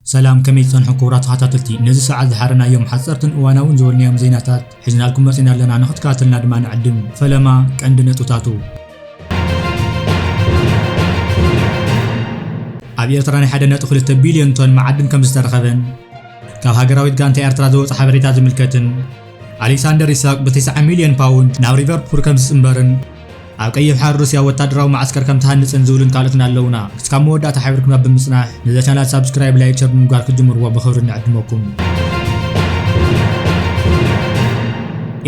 ሰላም፣ ከመይ ትጸንሑ ክቡራት ተኸታተልቲ? ነዚ ሰዓት ዝሓረናዮም ሓጸርትን እዋናውን ዝበልናዮም ዜናታት ሒዝናልኩም መጺና ኣለና። ንኽትከታተልና ድማ ንዕድም። ፈለማ ቀንዲ ነጥብታቱ። ኣብ ኤርትራ ናይ ሓደ ነጥቢ ክልተ ቢልዮን ቶን መዓድን ከም ዝተረኸበን ካብ ሃገራዊት ጋንታ ኤርትራ ዝወጸ ሓበሬታ ዝምልከትን ኣሌክሳንደር ኢሳቅ ብ ተስዓ ሚልዮን ፓውንድ ናብ ሊቨርፑል ከም ዝጽንበርን ኣብ ቀይሕ ባሕሪ ሩስያ ወታደራዊ መዓስከር ከም ትሃንጽን ዝብሉን ካልኦትን ኣለውና። እስካብ መወዳእታ ሓቢርኩም ኣብ ብምጽናሕ ነዛ ቻናል ሳብስክራይብ፣ ላይክ፣ ሸር ብምግባር ክትጅምርዎ ብኽብሪ ንዕድመኩም።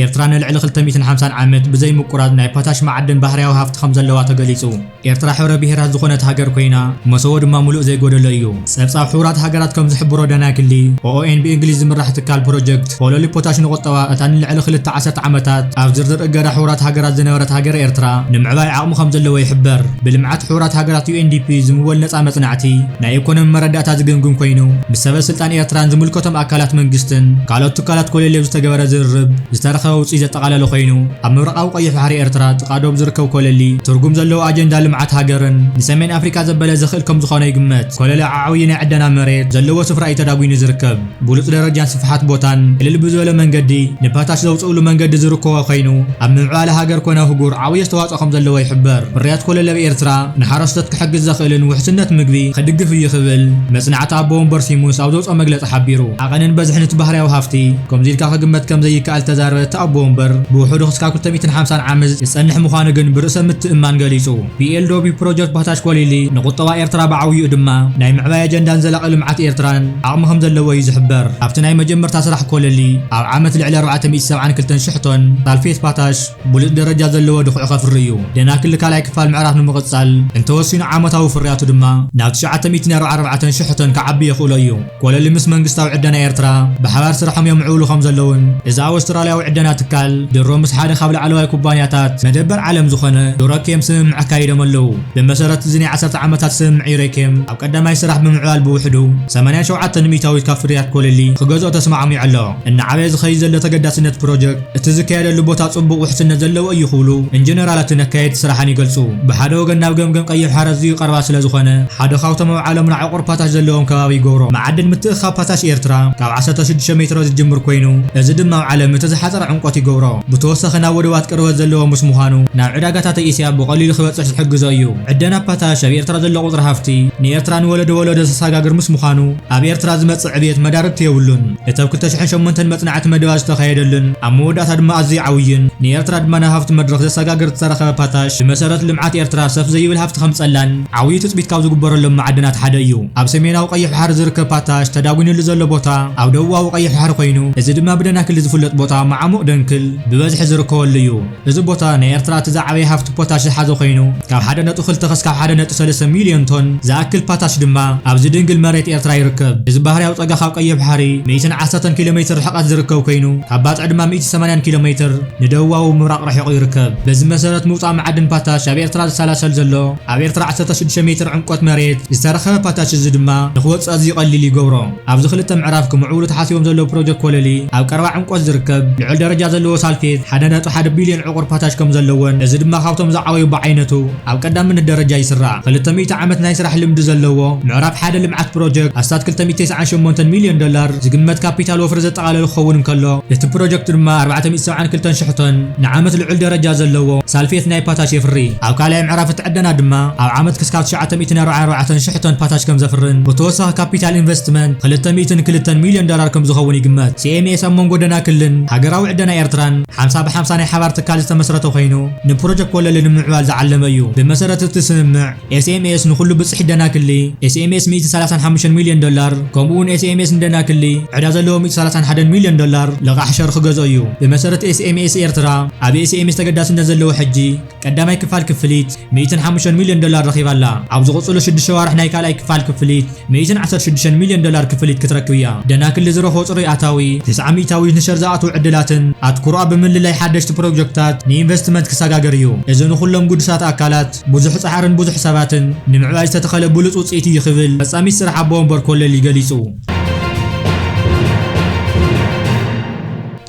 ኤርትራ ንልዕሊ ክልተ ሚእትን ሓምሳን ዓመት ብዘይ ምቁራጽ ናይ ፖታሽ መዓድን ባህርያዊ ሃፍቲ ከም ዘለዋ ተገሊጹ። ኤርትራ ሕብረ ብሄራት ዝኾነት ሃገር ኮይና፣ መሰቦ ድማ ምሉእ ዘይጎደሎ እዩ። ጸብጻብ ሕቡራት ሃገራት ከም ዝሕብሮ፣ ደናክሊ ኦኦኤን ብእንግሊዝ ዝምራሕ ትካል ፕሮጀክት ኮለሊ ፖታሽ ንቁጠባ እታ ንልዕሊ ክልተ ዓሰርተ ዓመታት ኣብ ዝርዝር እገዳ ሕቡራት ሃገራት ዝነበረት ሃገር ኤርትራ ንምዕባይ ዓቕሚ ከም ዘለዎ ይሕበር። ብልምዓት ሕቡራት ሃገራት ዩ ኤን ዲ ፒ ዝምወል ነጻ መጽናዕቲ ናይ ኢኮኖሚ መረዳእታ ዝግምግም ኮይኑ፣ ምስ ሰበ ስልጣን ኤርትራን ዝምልከቶም ኣካላት መንግስትን ካልኦት ትካላት ኮለሊ ኣብ ዝተገበረ ዝርርብ ዝተረኸበ ውጽኢት ዘጠቓለለ ኮይኑ፣ ኣብ ምብራቓዊ ቀይሕ ባሕሪ ኤርትራ ጥቓ ዶብ ዝርከብ ኮለሊ ትርጉም ዘለዎ ኣጀንዳ ልምዓት ሃገርን ንሰሜን ኣፍሪቃ ዘበለ ዘኽእል ከም ዝኾነ ይግመት። ኮለሊ ዓዓብዪ ናይ ዕደና መሬት ዘለዎ ስፍራ እዩ ተዳጒኑ ዝርከብ። ብሉጽ ደረጃን ስፍሓት ቦታን ቅልል ብዝበለ መንገዲ ንፓታሽ ዘውፅእሉ መንገዲ ዝርከቦ ኮይኑ፣ ኣብ ምምዕባለ ሃገር ኮነ ኣህጉር ዓብዪ ኣስተዋፅኦ ከም ዘለዎ ይሕበር። ፍርያት ኮለሊ ኣብ ኤርትራ ንሓረስቶት ክሕግዝ ዘኽእልን ውሕስነት ምግቢ ክድግፍ እዩ ክብል መጽናዕቲ ኣቦ ወንበር ሲሙስ ኣብ ዘውፅኦ መግለጺ ሓቢሩ። ዓቐንን በዝሕን እቲ ባህርያዊ ሃፍቲ ከምዚ ኢልካ ክግመት ከም ዘይከኣል ዝተዛረበ እቲ ኣቦ ወንበር፣ ብውሕዱ ክስካብ ክልተ ሚእትን ሓምሳን ዓመት ዝጸንሕ ምዃኑ ግን ብርእሰ ምትእምማን ገሊጹ። ፒኤልዶቢ ፕሮጀክት ፖታሽ ኮለሊ ንቁጠባ ኤርትራ ብዓብይኡ ድማ ናይ ምዕባይ ኣጀንዳን ዘላቒ ልምዓት ኤርትራን ዓቕሚ ከም ዘለዎ እዩ ዝሕበር። ኣብቲ ናይ መጀመርታ ስራሕ ኮለሊ ኣብ ዓመት ልዕሊ ኣርባዕተ ሚእቲ ሰብዓን ክልተን ሽሕ ቶን ሳልፌት ፓታሽ ብሉጽ ደረጃ ዘለዎ ድኹዒ ከፍሪ እዩ። ደናክሊ ካልኣይ ክፋል ምዕራፍ ንምቕጻል እንተወሲኑ ዓመታዊ ፍርያቱ ድማ ናብ ትሽዓተ ሚእትን ኣርባዓን ኣርባዕተን ሽሕ ቶን ክዓቢ የኽእሎ እዩ። ኮለሊ ምስ መንግስታዊ ዕደና ኤርትራ ብሓባር ስራሖም የምዕብሉ ከም ዘለውን፣ እዚ ኣውስትራልያዊ ዕደና ትካል ድሮ ምስ ሓደ ካብ ላዕለዋይ ኩባንያታት መደበር ዓለም ዝኾነ ዱሮኬም ስምምዕ ኣካይዶም ኣለዉ። ብመሰረት እዚ ናይ ዓሰርተ ዓመታት ስምምዕ ዩሮኬም ኣብ ቀዳማይ ስራሕ ብምዕባል ብውሕዱ ሰማንያን ሸውዓተን ሚእታዊት ካብ ፍርያት ኮለሊ ክገዝኦ ተስማዕሚዑ ኣሎ። እናዓበየ ዝኸይድ ዘሎ ተገዳስነት ፕሮጀክት እቲ ዝካየደሉ ቦታ ጽቡቕ ውሕስነት ዘለዎ እዩ ክብሉ ኢንጂነራትን ኣካየድቲ ስራሕን ይገልጹ። ብሓደ ወገን ናብ ገምገም ቀይሕ ባሕሪ ኣዝዩ ቀረባ ስለ ዝኾነ፣ ሓደ ካብቶም ኣብ ዓለምና ዕቑር ፓታሽ ዘለዎም ከባቢ ይገብሮ። መዓድን ምትእኽኻብ ፓታሽ ኤርትራ ካብ ዓሰርተ ሽዱሽተ ሜትሮ ዝጅምር ኮይኑ፣ እዚ ድማ ኣብ ዓለም እቲ ዝሓጸረ ዕምቆት ይገብሮ። ብተወሳኺ ናብ ወደባት ቅርበት ዘለዎ ምስ ምዃኑ፣ ናብ ዕዳጋታት ኤስያ ብቐሊሉ ክበጽሕ ዝሕግዞ እዩ። ዕደና ፓታሽ ኣብ ኤርትራ ዘሎ ቁጽሪ ሃፍቲ ንኤርትራ ንወለዶ ወለዶ ዘሰጋግር ምስ ምዃኑ፣ ኣብ ኤርትራ ዝመጽእ ዕብየት መዳርግቲ የብሉን። እቲ ኣብ ክልተ ሽሕን ሸሞንተን መጽናዕቲ መደባት ዝተኻየደሉን ኣብ መወዳእታ ድማ ኣዝዩ ዓብይን ንኤርትራ ድማ ናብ ሃፍቲ መድረኽ ዘሰጋግር ዝተረኸበ ፓታሽ፣ ብመሰረት ልምዓት ኤርትራ ሰፍ ዘይብል ሃፍቲ ከምጸላን ዓብዪ ትጽቢት ካብ ዝግበረሎም መዓድናት ሓደ እዩ። ኣብ ሰሜናዊ ቀይሕ ባሕሪ ዝርከብ ፓታሽ ተዳጒንሉ ዘሎ ቦታ ኣብ ደቡባዊ ቀይሕ ባሕሪ ኮይኑ፣ እዚ ድማ ብደናክል ዝፍለጥ ቦታ መዓሙቕ ደንክል ብበዝሒ ዝርከበሉ እዩ። እዚ ቦታ ናይ ኤርትራ እቲ ዝዓበየ ሃፍቲ ፖታሽ ዝሓዘ ኮይኑ፣ ካብ ሓደ ነጥቢ ክልተ ክሳብ ሓደ ነጥቢ ሰለስተ ሚልዮን ቶን ዝኣክል ፓታሽ ድማ ኣብዚ ድንግል መሬት ኤርትራ ይርከብ። እዚ ባህርያዊ ጸጋ ካብ ቀይሕ ባሕሪ ሚእትን ዓሰርተን ኪሎ ሜትር ርሕቀት ዝርከብ ኮይኑ፣ ካብ ባጽዕ ድማ ሚእትን ሰማንያን ኪሎ ሜትር ንደቡባዊ ምብራቕ ርሒቑ ይርከብ። በዚ መሰረት፣ ምውጻእ መዓድን ፓታሽ ኣብ ኤርትራ ዝሰላሰል ዘሎ፣ ኣብ ኤርትራ ዓሰርተ ሽዱሽተ ሜትር ዕምቆት መሬት ዝተረኸበ ፓታሽ፣ እዚ ድማ ንኽወጽእ ኣዝዩ ቀሊል ይገብሮ። ኣብዚ ክልተ ምዕራፍ ክምዕብሉ ተሓሲቦም ዘለዉ ፕሮጀክት ኮለሊ፣ ኣብ ቀረባ ዕምቆት ዝርከብ ልዑል ደረጃ ዘለዎ ሳልፌት ሓደ ነጥቢ ሓደ ቢልዮን ዕቑር ፓታሽ ከም ዘለዎን፣ እዚ ድማ ካብቶም ዝዓበዩ ብዓይነቱ ኣብ ቀዳምነት ደረጃ ይስራዕ። ክልተ ሚእቲ ዓመት ናይ ስራሕ ልምዲ ዘለዎ ምዕራፍ ሓደ ልምዓት ፕሮጀክት ኣስታት ክልተ ሚእቲ ተስዓን ሸሞንተን ሚልዮን ዶላር ዝግመት ካፒታል ወፍሪ ዘጠቓለለ ክኸውን እንከሎ፣ እቲ ፕሮጀክት ድማ ኣርባዕተ ሚእቲ ሰብዓን ክልተን ሽሕ ቶን ንዓመት ልዑል ደረጃ ዘለዎ ሳልፌት ናይ ፓታሽ የፍሪ። ኣብ ካልኣይ ምዕራፍ እቲ ዕደና ድማ ኣብ ዓመት ክስካብ ትሽዓተ ሚእትን ኣርባዓን ኣርባዕተን ሽሕ ቶን ፓታሽ ከም ዘፍርን፣ ብተወሳኺ ካፒታል ኢንቨስትመንት ክልተ ሚእትን ክልተን ሚልዮን ዶላር ከም ዝኸውን ይግመት። ሲ ኤም ኤስ ኣብ መንጎ ደናክልን ሃገራዊ ዕደና ኤርትራን ሓምሳ ብሓምሳ ናይ ሓባር ትካል ዝተመስረተ ኮይኑ፣ ንፕሮጀክት ኮለሊ ንምዕባል ዝዓለመ እዩ። ብመሰረት እቲ ስምምዕ፣ ኤስ ኤም ኤስ ንኹሉ ብጽሒት ደናክሊ፣ ኤስ ኤም ኤስ ሚእቲ ሰላሳን ሓሙሽተን ሚልዮን ዶላር፣ ከምኡ እውን ኤስ ኤም ኤስ ንደናክሊ ዕዳ ዘለዎ ሚእቲ ሰላሳን ሓደን ሚልዮን ዶላር ልቓሕ ሸር ክገዝኦ እዩ። ብመሰረት ኤስ ኤም ኤስ፣ ኤርትራ ኣብ ኤስ ኤም ኤስ ተገዳስነት ዘለዎ ሕጂ ቀዳማይ ክፋል ክፍሊት ሚእትን ሓሙሽተን ሚልዮን ዶላር ረኺባ ኣላ። ኣብ ዝቕጽሉ ሽዱሽተ ኣዋርሕ ናይ ካልኣይ ክፋል ክፍሊት ሚእትን ዓሰርተ ሽዱሽተን ሚልዮን ዶላር ክፍሊት ክትረክብ እያ። ደናክሊ ዝረኽቦ ጽሩይ ኣታዊ፣ ተስዓ ሚእታዊት ንሸር ዝኣትዉ ዕድላትን ኣትኩሮኣ ብምልላይ ሓደሽቲ ፕሮጀክታት ንኢንቨስትመንት ክሰጋገር እዩ። እዚ ንኹሎም ግዱሳት ኣካላት ብዙሕ ጻዕርን ብዙሕ ሰባትን ንምዕባይ ዝተተኸለ ብሉጽ ውጽኢት እዩ ክብል ፈጻሚት ስራሕ ኣቦ ወንበር ኮለሊ ገሊጹ።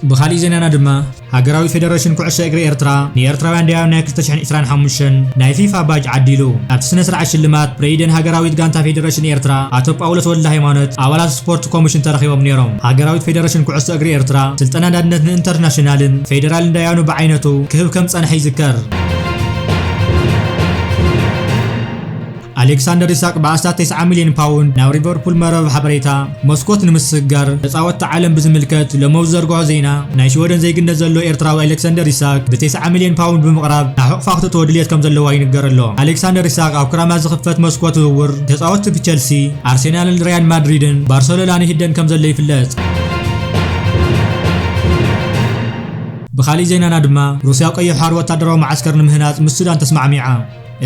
ብኻሊእ ዜናና ድማ፣ ሃገራዊ ፌደሬሽን ኩዕሶ እግሪ ኤርትራ ንኤርትራውያን ደያኑ ናይ ክልተ ሽሕን ዕስራን ሓሙሽተን ናይ ፊፋ ባጅ ዓዲሉ። ኣብቲ ስነ ስርዓት ሽልማት፣ ፕሬዚደንት ሃገራዊት ጋንታ ፌደሬሽን ኤርትራ ኣቶ ጳውሎስ ወልደ ሃይማኖት፣ ኣባላት ስፖርት ኮሚሽን ተረኺቦም ነይሮም። ሃገራዊት ፌደሬሽን ኩዕሶ እግሪ ኤርትራ፣ ስልጠና ናድነት ንኢንተርናሽናልን ፌዴራልን ደያኑ ብዓይነቱ ክህብ ከም ጸንሐ ይዝከር። ኣሌክሳንደር ኢሳቅ ብኣስታት ተስዓ ሚልዮን ፓውንድ ናብ ሊቨርፑል። መርበብ ሓበሬታ መስኮት ንምስግጋር ተጻወትቲ ዓለም ብዝምልከት ሎሚ ኣብ ዝዘርግሖ ዜና፣ ናይ ሽወደን ዜግነት ዘለዎ ኤርትራዊ ኣሌክሳንደር ኢሳቅ ብተስዓ ሚልዮን ፓውንድ ብምቕራብ ናሕቑፋ ክትእትዎ ድልየት ከም ዘለዋ ይንገር ኣሎ። ኣሌክሳንደር ኢሳቅ ኣብ ክራማት ዝኽፈት መስኮት ዝውውር ተጻወትቲ ብቸልሲ፣ ኣርሴናልን ሪያል ማድሪድን ባርሰሎናን ይህደን ከም ዘሎ ይፍለጥ። ብኻሊእ ዜናና ድማ፣ ሩስያ ኣብ ቀይሕ ባሕሪ ወታደራዊ መዓስከር ንምህናጽ ምስ ሱዳን ተስማዕሚዓ።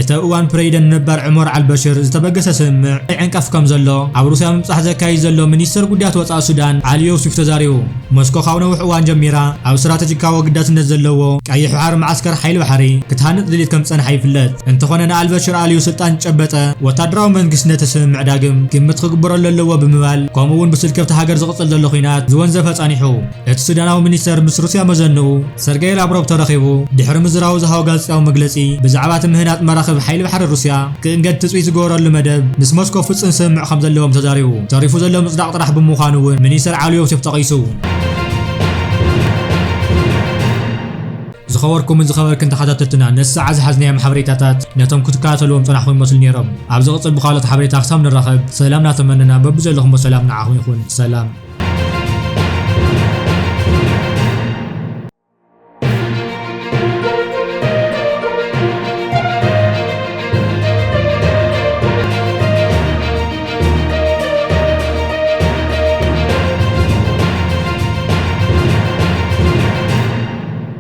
እቲ ኣብ እዋን ፕሬዚደንት ነባር ዑመር ኣልበሽር ዝተበገሰ ስምምዕ ዕንቀፍ ከም ዘሎ ኣብ ሩስያ ምብጻሕ ዘካይድ ዘሎ ሚኒስተር ጉዳያት ወጻኢ ሱዳን ዓሊ ዮሱፍ ተዛሪቡ። ሞስኮ ካብ ነዊሕ እዋን ጀሚራ ኣብ ስትራተጂካዊ ኣገዳስነት ዘለዎ ቀይሕ ባሕሪ መዓስከር ሓይሊ ባሕሪ ክትሃንጽ ድሌት ከም ዝጸንሓ ይፍለጥ። እንተኾነ ንኣልበሽር ኣልዩ ስልጣን ዝጨበጠ ወታደራዊ መንግስቲ ነቲ ስምምዕ ዳግም ግምት ክግበረሉ ኣለዎ ብምባል፣ ከምኡ እውን ብስልኪ ኣብታ ሃገር ዝቕጽል ዘሎ ኲናት ዝወንዘፈ ጸኒሑ። እቲ ሱዳናዊ ሚኒስተር ምስ ሩስያ መዘንኡ ሰርጌይ ላቭሮቭ ተረኺቡ ድሕሪ ምዝራቡ ዝሃቦ ጋዜጣዊ መግለጺ፣ ብዛዕባ እቲ ምህናጽ መራኽብ ሓይሊ ባሕሪ ሩስያ ክእንገድ ትጽቢት ዝገበረሉ መደብ ምስ ሞስኮ ፍጹም ስምምዕ ከም ዘለዎም ተዛሪቡ። ተሪፉ ዘሎ ምጽዳቕ ጥራሕ ብምዃኑ እውን ሚኒስተር ዓሊ ዮሴፍ ጠቒሱ። ዝኸበርኩምን ዝኸበርክን ተኸታተልትና፣ ነዚ ሰዓት ዝሓዝናዮም ሓበሬታታት ነቶም ክትከታተልዎም ጸናሕኩም ይመስሉ ነይሮም። ኣብ ዝቕጽል ብኻልኦት ሓበሬታ ክሳብ ንራኸብ፣ ሰላም እናተመነና፣ በብዘለኹሞ ሰላም ንዓኹም ይኹን። ሰላም።